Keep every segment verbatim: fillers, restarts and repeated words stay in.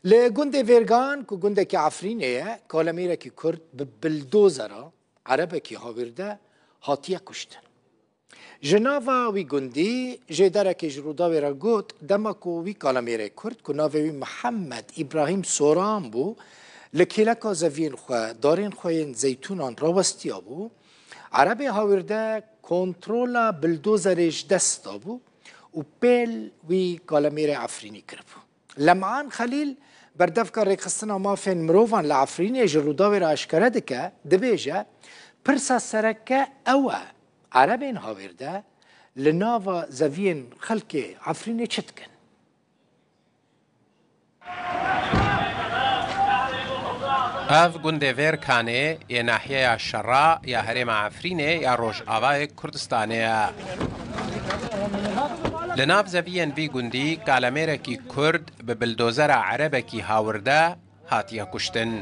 Li gundê Vêrgan ku gundekî Efrînê ye, kalemêrekî Kurd bi bildozera Erebekî hawîrde hatiye kuştin. Ji nava wî gundî jêderekê ji Rûdawê re got, dema ku wî kalemêrê Kurd ku navê wî Mihemed Îbrahîm Soran bû, li kêleka zeviyên xwe darên xwe yên zeytûnan rawestiyabû, Erebê hawîrde kontrola bildozerê ji dest dabû û pêl wî kalemêrê Efrînî kiribû. Lem'an Xelîl, berdevka rêkxistina mafên mirovan li Efrînê ji Rûdawê re eşkere dike, dibêje, pirsa sereke ew e, Erebên hawîrde li nava zeviyên xelkê Efrînê çi dikin? Ev gundê Vêrkanê yê nahiyeya Şera ya herêma Efrînê ya Rojavayê Kurdistanê ye. Li nav zeviyên vî gundî kalemêrekî Kurd bi bildozera Erebekî hawirde hatiye kuştin.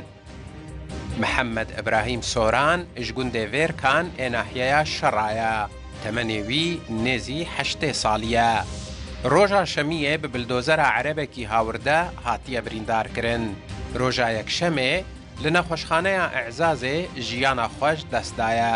Mihemed Îbrahîm Soran ji gundê Vêrkan ê nahiyeya Şera ye. Temenê wî nêzî heştê salî ye. Roja Şemiyê bi bildozera Erebekî hawirde hatiye birîndar kirin. Roja Yekşemê li nexweşxaneya Îzazê jiyana xwe ji dest daye.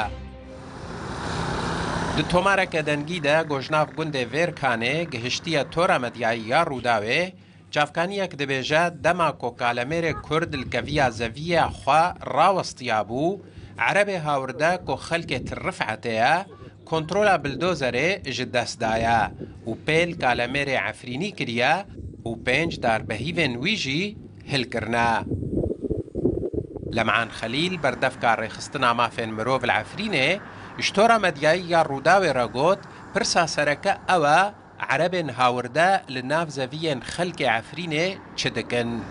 Di tomareke dengî de ku ji nav gundê Vêrkanê gihiştiye tora medyayî ya Rûdawê, çavkaniyek dibêje, dema ku kalemêrê Kurd li keviya zeviyê xwe rawestiyabû, Erebê hawirde ku xelkê Til Rifetê ye, kontrola bildozerê ji dest daye û pêl kalemêrê Efrînî kiriye û pênc darbehîvên wî jî hilkirine. Lem'an Xelîl, berdevka rêxistina mafên mirov li Efrînê, ji tora medyayî ya Rûdawê re got, pirsa sereke ew e, Erebên hawirde li nav zeviyên xelkê Efrînê çi dikin?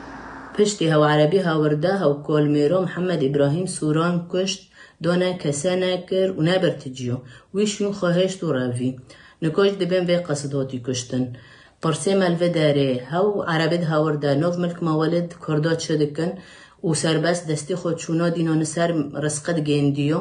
Piştî hew Erebî hawirde, hew kolmêro Mihemed Îbrahîm Sûran kuşt, done kese nekir û nebir ti ciyo. Wî şûn xwe hêşt û revî. Niko jî dibên vê qesid hotî kuştin. Pirsê me li vê derê, hew Erebê di hawirde, nov milk mawelid Kurda çi dikin û serbest destî xwe çûna dîna li ser rizqi digêndiyo.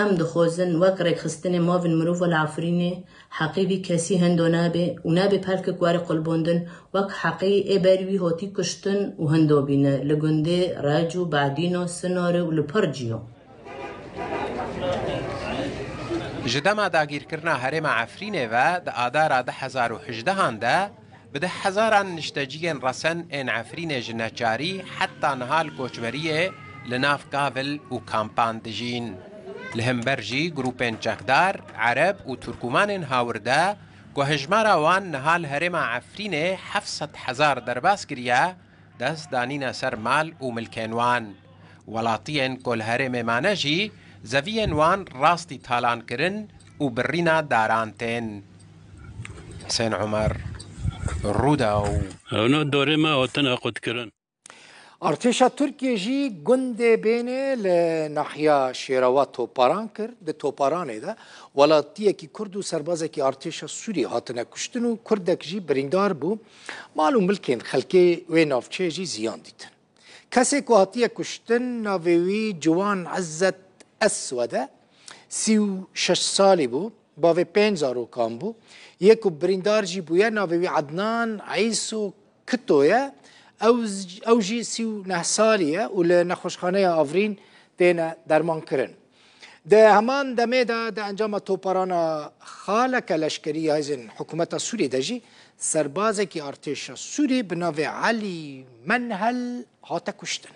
Em dixwazin wek rêkxistinê mafên mirov li Efrînê heqî vî kesî hindo nebe û nebe pelkek were qulbandin, wek heqî ê berî wî hotî kuştin û hindo bîne li gundê Reco, Bedîno, Sinarê û li pir ciyo. Ji dema dagîrkirina herêma Efrînê ve di Adara du hezar û hejdehan de, bi deh hezaran nişteciyên resen ên Efrînê ji neçarî heta niha li koçberiyê li nav kavil û kampan dijîn. Li hember jî grûpên çekdar, Ereb û Turkûmanên hawirde ku hejmara wan niha li herêma Efrînê heft sed hezar derbas kiriye, dest danîne ser mal û milkên wan. Welatiyên ku li herêmê mane jî zeviyên wan rastî talan kirin û birîna daran tên. Husên Omer, Rûdaw. Hewna dorê me hatine qutkirin. Artêşa Tirkiyê jî gundê Bênê li nahiya Şêrawa toparan kir. Di toparanê de welatiyekî Kurd û serbazekî artêşa Sûriyê hatine kuştin û Kurdek jî birîndar bû. Mal û milkên xelkê wê navçeyê jî ziyan dîtin. Kesê ku hatiye kuştin, navê wî Ciwan Ezzet Eswed e, sî û şeş salî bû, bavê pênc zarokan bû. Yê ku birîndar jî bûye, navê wî Ednan Îso Kito ye. Ew, ew jî sî û neh salî ye û li nexweşxaneya Avrîn têne dermankirin. Di heman demê de di encama toparana xaleke leşkerî ya hêzên hikûmeta Sûriyê de jî serbazekî artêşa Sûrî bi navê Elî Menhel hate kuştin.